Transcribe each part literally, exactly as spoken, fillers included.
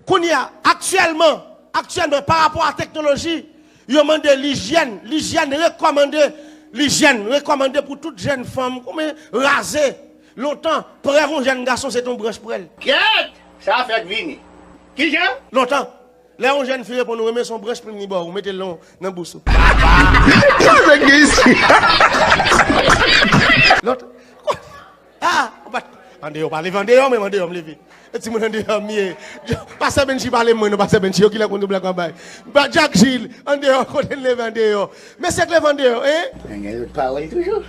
Kounye a, aktyèlman, aktyèlman, pa rapò a teknoloji, yo mande lijyèn, lijyèn rekòmande, lijyèn rekòmande pou tout jèn fanm, koumen raze. Lontan, prè yon jèn gason se te yon branch prè l. Kyèt! Sa fèk vini. Kijan? Lontan, lè yon jèn fi reponn ou renmen se yon branch plim li ba w, ou mete l nan, nan bous ou. Sa fèk gen isi. Lontan. Ah, ou pa t, andeyò, pa leve andeyò, menm andeyò m leve. E timoun andeyò m ye. Pastè Benji pale mwen, non, pastè Benji, yo ki lè konn blak an bay. Ba Jack Gilles, andeyò, kote n leve andeyò. Mesye k leve andeyò, hein? Men gen lòt pawòl toujou.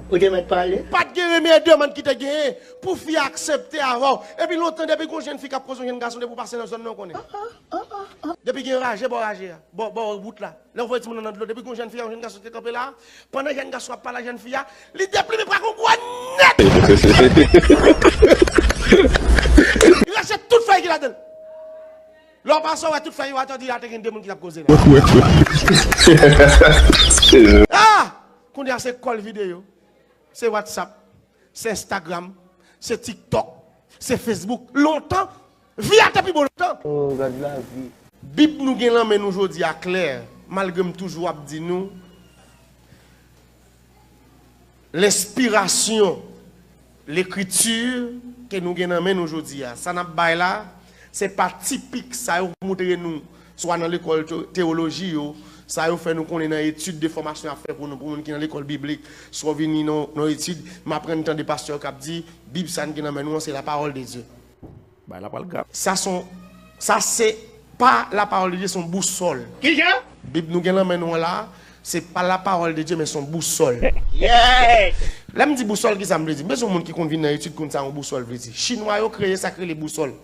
Ou te mèt pale. Pa t gen renmen de moun ki te genyen pou fi a aksepte avè w. Epi lontan, depi gon jèn fi k ap koze yon jèn gason, depi w pase nan zòn nan, w konnen. Depi gen raje, bò raje a. Bò, bò wout la. Lè w voye timoun nan nan dlo, depi gon jèn fi a, yon jèn gason te kanpe la, pandan jèn gason ap pale a jèn fi a, li deplimen pran yon gwo nèt. Li rache tout fèy ki ladan l. Lè w pase, w wè tout fèy yo atò di a te gen de moun ki t ap koze la. Ah! Kounye a se kòl videyo, se WhatsApp, se Instagram, se TikTok, se Facebook. Lontan, vi a te pi bon lontan. Oh, gad lavi. Bib nou gen nan men nou jodi a klè, malgre m toujou ap di nou, lenspirasyon, lekriti ke nou gen nan men nou jodi a, sa n ap bay la, se pa tipik sa yo moutre nou, swa nan lekòl te-, teyoloji yo, sa yo fè nou konnen nan etid de fòmasyon y ap fè pou nou, pou moun ki nan lekòl biblik, swa w vini nan, nan etid, m aprann tande pastè yo k ap di, Bib sa n gen nan men nou an, se la parole de Dieu. Bagay la pral grav. Sa se yon, sa se pa la parole de Dieu, se yon bousòl. Kijan? Bib nou gen nan men nou an la, se pa la parole de Dieu, men se yon bousòl. Yeah! Lè m di bousòl, ki sa m vle di? M bezwen yon moun ki konn vin nan etid konn sa yon bousòl vle di. Chinwa yo kreye sa k rele bousòl.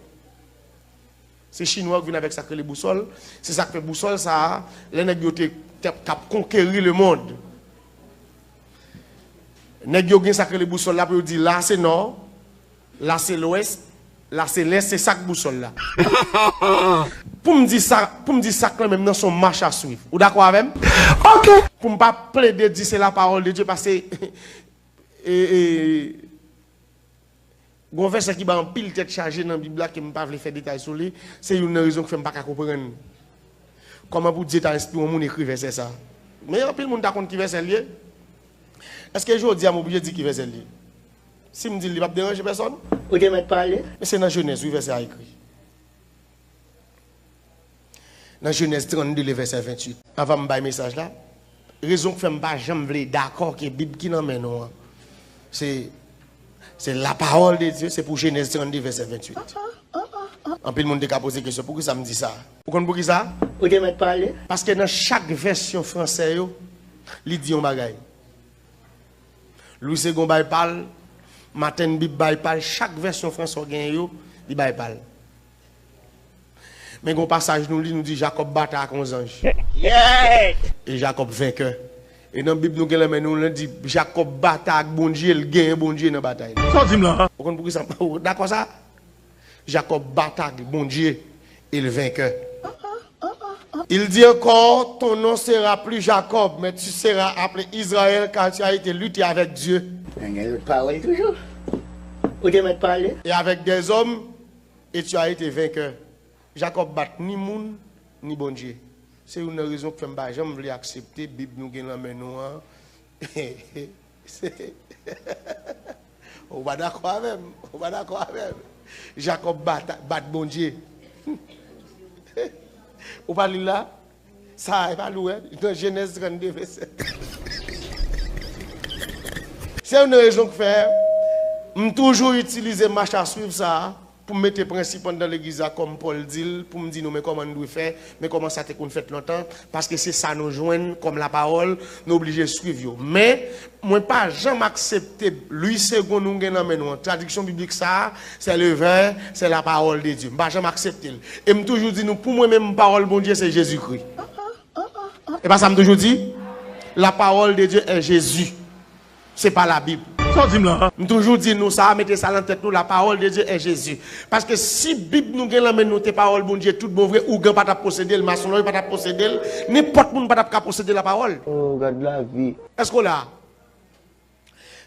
Se Chinwa yo k vin avèk sa k rele bousòl. Se sa k fè bousòl sa a, lè nèg yo te, te, t ap konkeri lemonn, nèg yo gen sa k rele bousòl la pou yo di la se nò, la se lwès, la se lès, se sa k bousòl la. Pou m di sa, pou m di sa k lan menm nan se yon mach a swiv. Ou dakò avè m? Ok. Pou m pa plede di se la parole de Dieu, paske, e, e, gon vèsè ki bay anpil tèt chaje nan Bib la ke m pa vle fè detay sou li, se youn nan rezon k fè m pa ka konprann kòman pou Dye ta enspire yon moun ekri vèsè sa. Men anpil moun ta konn ki vèsè l ye. Èske jodi a m oblije di ki vèsè l ye? Si m di l, li p ap deranje pèsòn? Ou te mèt pale. Men se nan Jenèz, wi, vèsè a ekri. Nan Jenèz trannde, le vèsè venntuit. Anvan m bay mesaj la, rezon k fè m pa janm vle dakò ke Bib ki nan men nou an, se, se la parole de Dieu, se pou Jenèz trannde, vèsè venntuit. Anpil moun te ka poze kesyon, poukisa m di sa? Ou konn poukisa? Ou te mèt pale. Paske nan chak vèsyon fransè yo, li di yon bagay. Louis Segond bay pa l, Maten Bib bay pa l, chak vèsyon fransè w genyen yo, li bay pa l. Men gon pasaj nou li, nou di Jakòb batay ak yon zanj. Yeah! E Jakòb venkè. E nan Bib nou gen nan men nou, li di Jakòb batay ak Bondye, l genyen Bondye nan batay la. Sa w di m la? Ou konn poukisa m dakò sa? Jakòb batay ak Bondye, e l venkè. Il dit encore, ton nom sera plus Jacob, mais tu seras appelé Israël, car tu as été lutté avec Dieu. Men gen lòt pawòl toujou. Ou te mèt pale. Et avec des hommes, et tu as été vainqueur. Jakòb bat ni moun, ni Bondye. Se youn nan rezon k fè m pa janm vle aksepte Bib nou gen nan men nou an. Se, ou pa dakò avè m, ou pa dakò avè m. Jakòb bat, bat Bondye. Ou pa li l la? Sa a, e pa li w wè, nan Jenèz trannde, vèsè. Se youn nan rezon k fè m toujou itilize mach a swiv sa a. Pou m mete prensip anndan legliz la kòm Pòl di l, pou m di nou men kòman n dwe fè, men kòman sa te konn fèt lontan, paske se sa nou jwenn kòm lapawòl, nou oblije swiv yo. Men, mwen pa janm aksepte Louis Segond nou gen nan men nou an, tradiksyon biblik sa a, c'est le vrai, c'est la parole de Dieu. M pa janm aksepte l. E m toujou di nou, pou mwen menm, pawòl Bondye, se Jezikri. E pa sa m toujou di? La parole de Dieu est Jésus. Se pa Labib. Sa w di m la? M toujou di nou sa, mete sa nan tèt nou, la parole de Dieu est Jésus. Paske si Bib nou gen nan men nou te pawòl Bondye tout bon vre, ougan pa t ap posede l, masonlòj pa t ap posede l, nenpòt moun pa t ap ka posede lapawòl. Oh, gad lavi. Èske w la?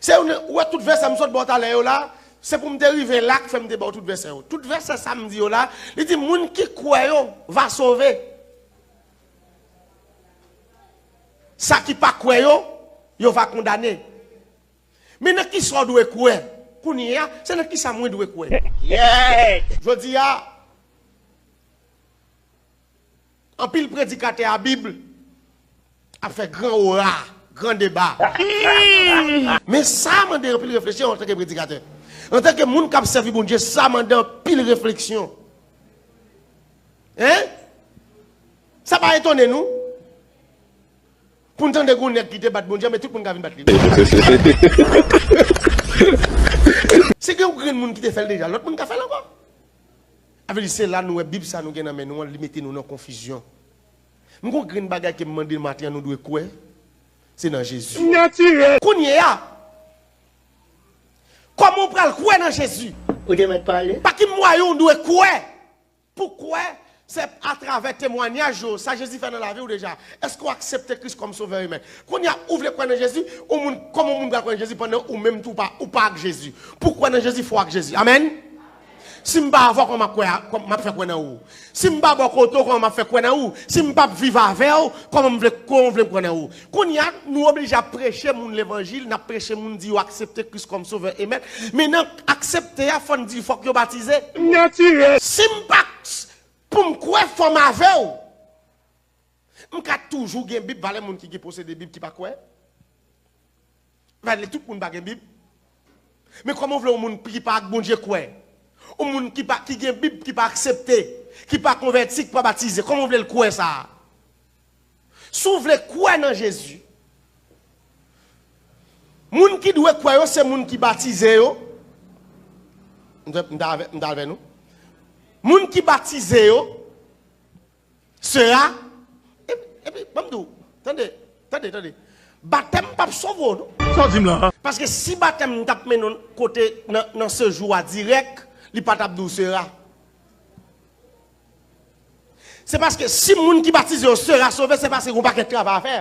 Se ou, ou wè tout vèsè m sot ba w talè yo la, Se pou m te rive la k fè m te ba w tout vèsè yo. Tout vèsè sa m di yo la, li di moun ki kwè yo va sove. Sa ki pa kwè yo, yo va kondane. Men nan kisa w dwe kwè? Kounye a, se nan kisa mwen dwe kwè? Jodi a, anpil predikatè a Bib ap fè gran ora, gran deba. Men sa mande anpil refleksyon antanke predikatè. Antanke moun k ap sèvi Bondye, sa mande anpil refleksyon. Hein? Sa pa etone nou? Pou n tande gen yon nèg ki te bat Bondye, men tout moun ka vin bat li. Si gen yon grenn moun ki te fè l deja, lòt moun ka fè l ankò. Sa vle di se la nou wè Bib sa nou gen nan men nou an, li mete nou nan konfizyon. M gon grenn bagay ke m mande maten an nou dwe kwè, se nan Jezi. Natirèl. Kounye a, kòman w pral kwè nan Jezi? Ou te mèt pale. Pa ki mwayen w dwe kwè? Pou kwè, se atravè temwayaj yo, sa Jezi fè nan lavi w deja. Èske w aksepte Kris kòm Sovè e Mèt? Kounye a, ou vle kwè nan Jezi, ou moun, kòman yon moun pral kwè nan Jezi pandan ou menm tou pa, ou pa ak Jezi? Pou kwè nan Jezi, fò w ak Jezi. Amèn? Si m pa avè w, kòman m ap kwè a, kòman m ap fè kwè nan ou? Si m pa bò kote w, kòman m ap fè kwè nan ou? Si m p ap viv avè w, kòman m vle, kòman w vle m kwè nan ou? Kounye a, nou oblije ap preche moun levanjil, n ap preche moun di yo aksepte Kris kòm Sovè e Mèt. Men nan aksepte a, fò n di fòk yo batize. Natirèl. Si m pa, pou m kwè, fò m avè w. M ka toujou gen Bib, valè moun ki gen posede Bib ki pa kwè. Valè tout moun pa gen Bib. Men kòman w vle yon moun ki pa ak Bondye kwè? Yon moun ki pa, ki gen Bib, ki pa aksepte, ki pa konvèti, ki pa batize, kòman w vle l kwè sa? Si w vle kwè nan Jezi, moun ki dwe kwè yo, se moun ki batize yo. M ta, m ta avè, m ta avè nou. Moun ki batize yo, sè a, epi, epi, ban m di w, tande, tande, tande. Batèm p ap sove w, non. Sa w di m la? Paske si batèm t ap mennen w kote nan, nan sejou a dirèk, li pa t ap di w sè a. Se paske si moun ki batize yo sera sove, se paske yon pakèt travay a fè.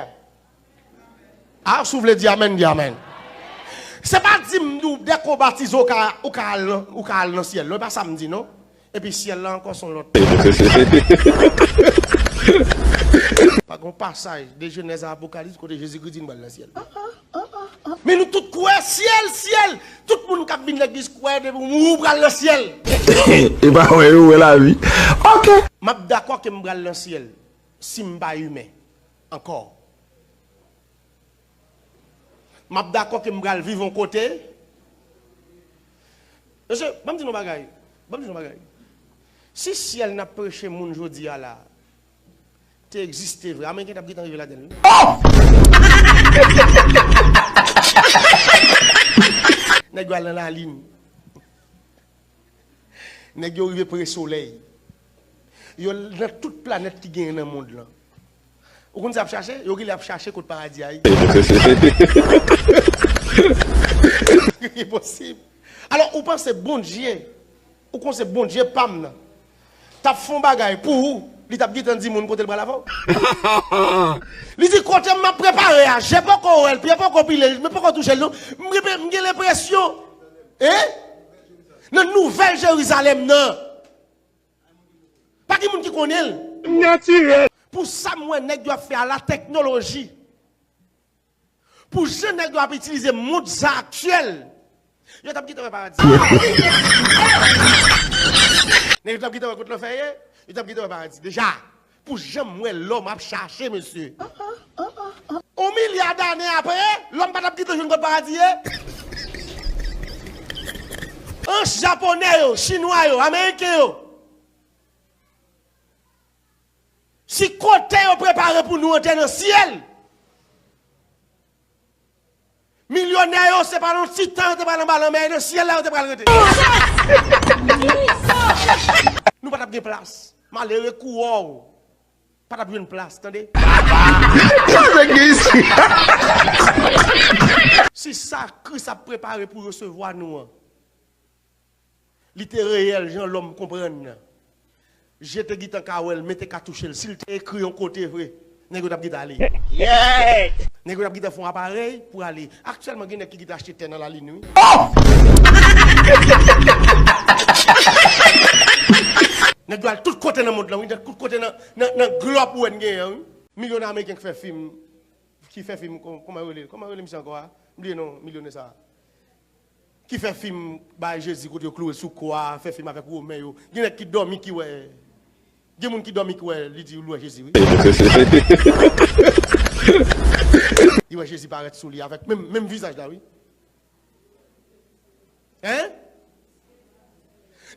A, si w vle di amèn, di amèn. Se pa di m, di w, dèke w batize, ou ka, ou ka al nan, ou ka al nan syèl. Non, e pa sa m di, non. Epi syèl la ankò se yon lòt. Pa gen yon pasaj de Jenèz a Apokalips kote Jezikri di n pral nan syèl. Men nou tout kwè, syèl, syèl. Tout moun k ap vin legliz kwè depi w mouri w pral nan syèl. E pa wè yo wè lavi. Ok. M ap dakò ke m pral nan syèl si m pa imen ankò. M ap dakò ke m pral viv yon kote. Mesye, ban m di nou bagay. Ban m di nou bagay. Si syèl n ap preche moun jodi a la, te egziste vre, Ameriken t ap gentan rive ladan l, wi. Oh! Nèg yo al nan lalin. Nèg yo rive pre solèy. Yo nan tout planèt ki genyen nan mond lan. Ou konn sa y ap chache? Yo genlè ap chache kot paradi a ye. Enposib. Alò, ou panse Bondye, ou konn se Bondye pa m nan, t ap fè yon bagay pou ou, li t ap gentan di moun kote l pral avè w? Li di, kote m ap prepare a, je poko wè l, pye poko pile, men poko touche l, non. M gen, m gen lenpresyon, en? Nan Nouvèl Jerizalèm nan, pa gen moun ki konnen l. Natirèl. Pou sa m wè nèg yo ap fè a la teknoloji. Pou jan nèg yo ap itilize mond sa aktyèl, yo t ap gentan wè paradi. Nèg yo t ap gentan wè kot lanfè ye, yo t ap gentan wè paradi. Deja, pou jan m wè lòm ap chache, mesye. On milya dane apre, lòm pa t ap gentan jwenn kot paradi ye. An japonè yo, chinwa yo, ameriken yo. Si kote yo prepare pou nou antre nan syèl, milyonè yo, se pa nan ti tan yo te pral anba lanmè, e nan syèl la yo te pral rete. Nou pa t ap gen plas. Malere kouwè w pa t ap jwenn plas, tande? Sa nèg gen isi? Si sa Kris ap prepare pou resevwa nou an, li te reyèl jan lòm konprann nan, je te gentan ka wè l, men te ka touche l. Si l te ekri yon kote vre, nèg yo t ap gentan ale. Nèg yo t ap gentan fè yon aparèy pou ale. Aktyèlman, gen nèg ki gentan achte tè nan lalin, wi. Oh! Nèg yo al tout kote nan mond lan, wi, nan tout kote nan, nan, nan glòb ou wè n genyen an, wi. Milyonè ameriken ki fè fim, ki fè fim, kò-, kòman yo rele, kòman yo rele misye ankò a? M bliye non milyonè sa a. Ki fè fim bay Jezi kote yo kloure l sou kwa, fè fim avèk Women yo. Gen nèg ki dòmi ki wè. Gen moun ki dòmi ki wè, li di l wè Jezi, wi. Li wè Jezi parèt sou li avèk menm, menm vizaj la, wi. Hein?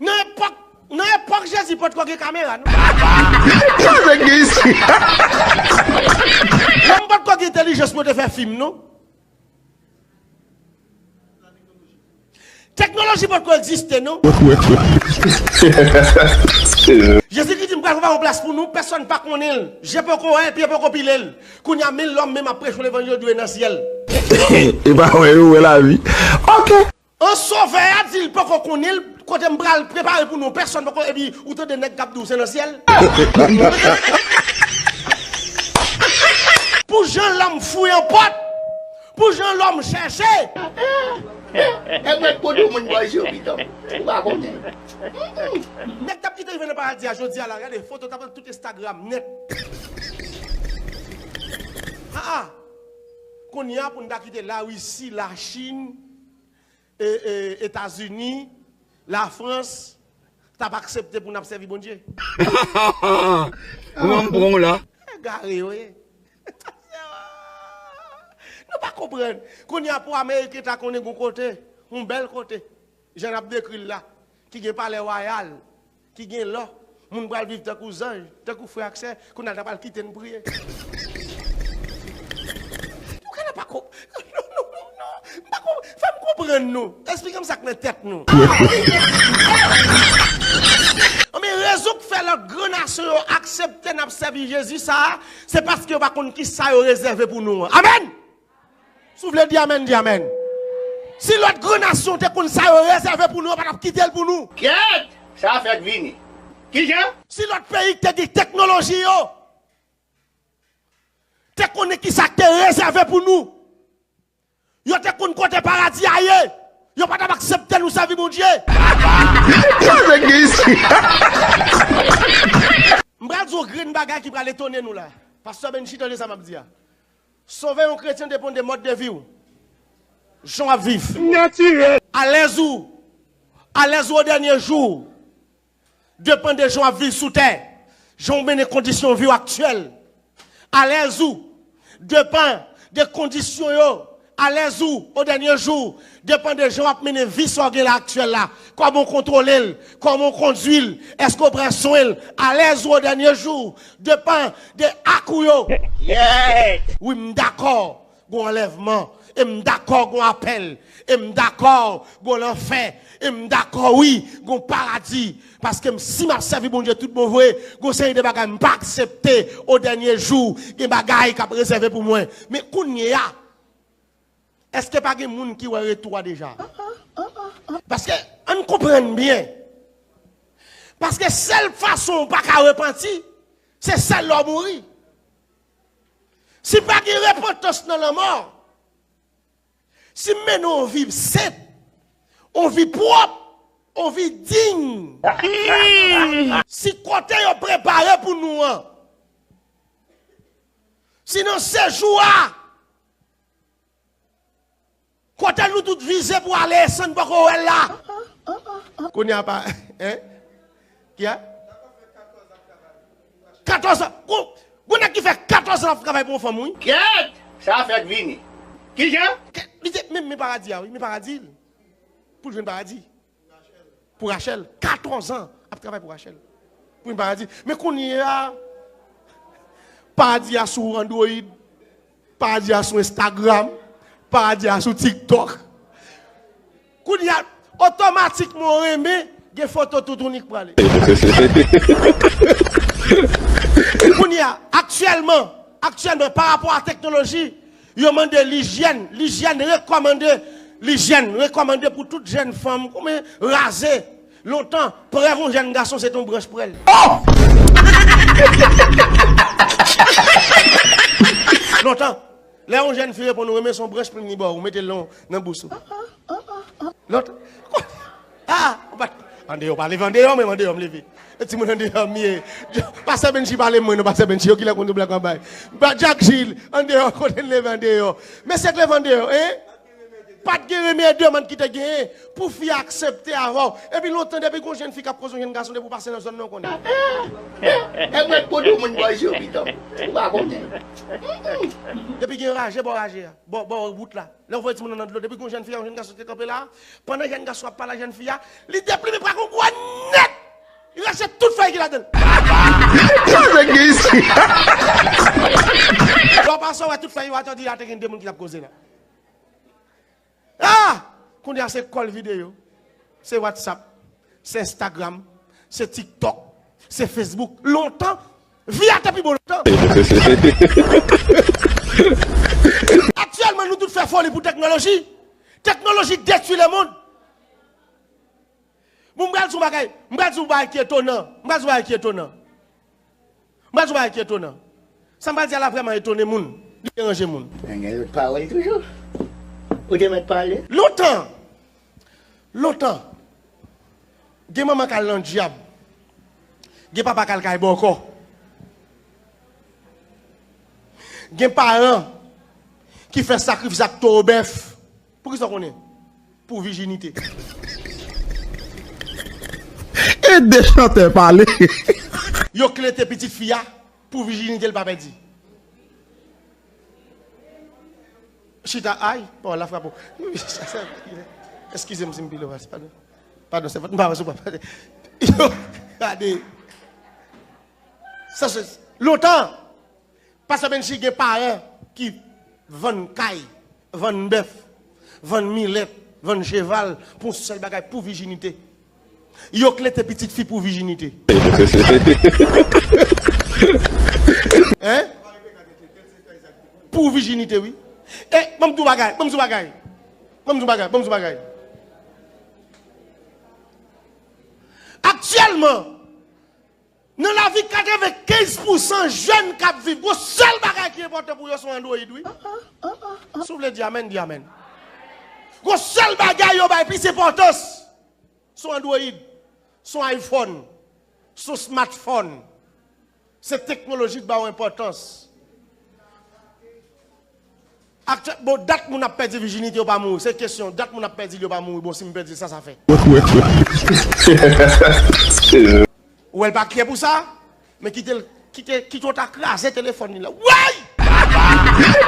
Nan epòk, nan epòk Jezi potko gen kamera, non? Sa nèg gen isi. Lòm potko gen entèlijans pou yo te fè fim, non? Teknoloji potko egziste, non? Jezikri di, "M pral prepare yon plas pou nou, pèsonn pa konnen l. Je poko wè l, pye poko pile l." Kounye a, men lòm menm ap preche levanjil, yo di w nan syèl. E pa wè yo wè lavi. Ok. An sovè a di l poko konnen l, kote m pral prepare pou nou, pèsonn poko, epi ou tande nèg k ap di w se nan syèl. Pou jan lòm fouye yon pòt, pou jan lòm chèche. E mèt pou di w moun bòy yo pitan. Ou pa konnen. Nèg t ap kite rive nan paradi a jodi a la, gade foto t ap nan tout Instagram nèt. Ah, ah. Kounye a pou n ta kite Larisi, Lachin, e, e, Etazini, Lafrans, t ap aksepte pou n ap sèvi Bondye. Ou menm pran w la. Egare yo ye. Nou pa konprann. Kounye a pou Ameriken ta konnen gon kote, yon bèl kote, jan n ap dekri l la, ki gen palè wayal, ki gen lò, moun pral viv tankou zanj, tankou frè ak sè, kounye a l ta pral kite n priye. Ou ka pa ko-, non, non, non, non. M pa ko-, fè m konprann nou. Esplike m sa k nan tèt nou. Anben, rezon k fè lòt gran nasyon yo aksepte n ap sèvi Jezi sa a, se paske yo pa konn ki sa yo rezève pou nou an. Amèn! Si w vle di amèn, di amèn. Si lòt gran nasyon te konn sa yo rezève pou nou, yo pa t ap kite l pou nou. Kèt! Sa fèk vini. Kijan? Si lòt peyi k te gen teknoloji yo te konnen ki sa k te rezève pou nou, yo te konn kote paradi a ye, yo pa t ap aksepte nou sèvi Bondye. Sa nèg gen isi. M pral di w yon grenn bagay ki pral etone nou la. Pastè Benchi, tande sa m ap di a. Sove yon kretyen depann de mòd de vi w. Jan w ap viv. Natirèl. Alèz ou. Alèz ou o dènye jou. Depann de jan w ap viv sou tè. Jan w mennen kondisyon vi w aktyèl. Alèz ou. Depann de kondisyon yo. Alèz ou o dènye jou. Depann de jan w ap mennen vi sa w gen la aktyèl la. Kòman w kontwole l. Kòman w kondui l. Èske w pran swen l. Alèz ou o dènye jou. Depann de ak ou yo. Wi, m dakò gon anlèvman. E m dakò gon apèl. E m dakò gon lanfè. E m dakò, wi, gon paradi. Paske m, si m ap sèvi Bondye tout bon vre, gon seri de bagay m pa aksepte o dènye jou. Gen bagay k ap rezève pou mwen. Men kounye a, èske pa gen moun ki wè retou a deja? Paske, ann konprann byen. Paske sèl fason w pa ka repanti, se sèl lè w mouri. Si pa gen repantans nan lanmò, si m mennen yon vi sent, yon vi pwòp, yon vi diy, si kote yo prepare pou nou an, si nan sejou a, kote nou tout vize pou ale, san n poko wè l la. Kounye a pa, hein? Ki a? Katòz an. Gon, gon nèg ki fè katòz an ap travay pou yon fanm, wi. Kèt! Sa fèk vini. Kijan? Kè-, li te, men, men paradi a, wi, men paradi l. Pou l jwenn paradi. Pou Rachel. Katòz an ap travay pou Rachel. Pou yon paradi. Men kounye a, paradi a sou Android, paradi a sou Instagram, paradi a sou TikTok. Kounye a, otomatikman w renmen, gen foto toutouni k prale. Kounye a, aktyèlman, aktyèlman, pa rapò a teknoloji, yo mande lijyèn. Lijyèn rekòmande, lijyèn rekòmande pou tout jèn fanm, kòman raze. Lontan, prèv yon jèn gason se te yon branch prèl. Oh! Lontan, lè yon jèn fi reponn ou renmen, se yon branch prèl li ba w, ou mete l nan, nan bous ou. Lontan. Ah, ou pa t andeyò, pa leve andeyò, menm andeyò m leve. E timoun andeyò m ye. Pastè Benchi pale mwen non, pastè Benchi, yo ki lè konn black an bay. Ba Jack Gilles, andeyò, kote n leve andeyò. Mesye k leve andeyò, en? Pa t gen remèd, demann ki te genyen pou fi a aksepte avè w. Epi lontan, depi gon jèn fi k ap koze yon jèn gason, depi w pase nan zòn nan, w konnen. E mwen kote moun bòy yo, pitan. Ou pa konnen. Depi gen raje, bò raje a. Bò, bò wout la. Lè w voye timoun nan dlo, depi gon jèn fi a, yon jèn gason te kanpe la, pandan jèn gason ap pale a jèn fi a, li deplime pa gon gwa nèt. Li rache tout fèy ki ladan l. Sa nèg gen isi. Lè w pase, w wè tout fèy yo atò, di a te gen de moun ki t ap koze la. Ah! Kounye a se kòl videyo, se WhatsApp, se Instagram, se TikTok, se Facebook. Lontan, vi a te pi bon lontan. Aktyèlman, nou tout fè foli pou teknoloji. Teknoloji detwi lemonn. Bon, m pral di w bagay, m pral di w bagay ki etonan. M pral di w bagay ki etonan. M pral di w bagay ki etonan. Sa m pral di a la vrèman etone moun. Li deranje moun. Men gen lòt pawòl toujou. Ou te mèt pale. Lontan, lontan, gen manman k al nan dyab. Gen papa k al kay bòkò. Gen paran ki fè sakrifis ak towo bèf. Poukisa w konnen? Pou vijinite. Ede chantè pale. Yo klete pitit fi a pou vijinite l pa pèdi. Chita, ay, pawòl la frape w. Eskize m si m pile w, padon. Padon, se fòt m pa wè si w pa pale. Yo, gade. Sa se lontan. Pastè Benchi gen paran ki vann kay, vann bèf, vann milèt, vann cheval pou yon sèl bagay, pou vijinite. Yo klete pitit fi pou vijinite. Hein? Pou vijinite, wi. E, ban m di w bagay, ban m di w bagay. Ban m di w bagay, ban m di w bagay. Aktyèlman, nan lavi, katrevenkenz pousan jèn k ap viv, gon sèl bagay ki enpòtan pou yo, se yon Android, wi. Si w vle di amèn, di amèn. Gon sèl bagay yo bay plis enpòtans, se yon Android, se yon iPhone, se yon smartphone. Se teknoloji k ba w enpòtans. Aktyè-, bon, dat moun ap pèdi vijinite yo pa mouri. Se kesyon, dat moun ap pèdi l yo pa mouri. Bon, si m pèdi l, sa sa fè? Ou wè l pa kyè pou sa, men kite l, kite, kite w ta kraze telefòn li la. Woy!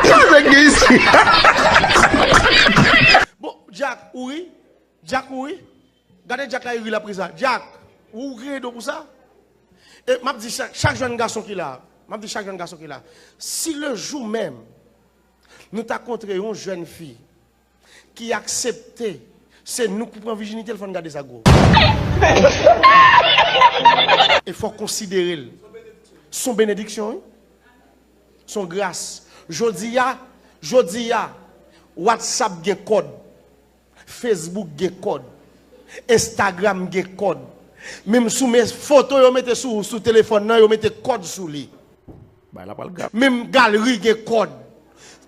Sa nèg gen isi? Bon, Jack, ou ri? Jack, ou ri? Gade Jack la, li ri, l ap ri sa. Jack, ou greye do pou sa? E m ap di chak, chak jèn gason ki la, m ap di chak jèn gason ki la, si le jou menm nou ta kontre yon jèn fi ki aksepte se nou ki pran vijinite l, fò n gade sa gwo. E fò w konsidere l. Se yon benediksyon, wi. Se yon gras. Jodi a, jodi a, WhatsApp gen kòd. Facebook gen kòd. Instagram gen kòd. Menm sou men foto yo mete sou, sou telefòn nan, yo mete kòd sou li. Bagay la pral grav. Menm galri gen kòd.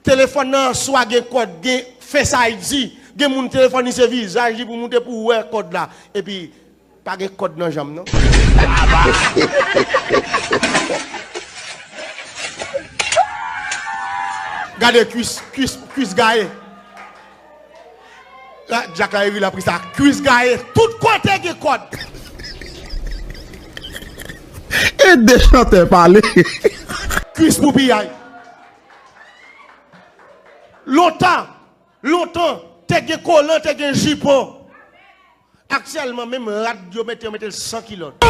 Telefòn nan an swa gen kòd, gen Face I D. Gen moun telefòn li se vizaj li pou moute pou w wè kòd la. Epi, pa gen kòd nan janm, non. Gade kwis, kwis, kwis gaye. La, Jack la, Eri la pri sa. Kwis gaye. Tout kote gen kòd. Ede chantè pale. Kwis pou piyay. Lontan, lontan, te gen kolan, te gen jipon. Aktyèlman, menm rad yo mete, yo mete l san kilòt.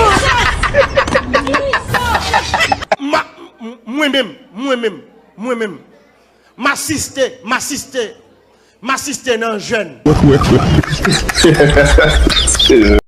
Ma, m, mwen menm, mwen menm, mwen menm, m asiste, m asiste, m asiste nan jèn.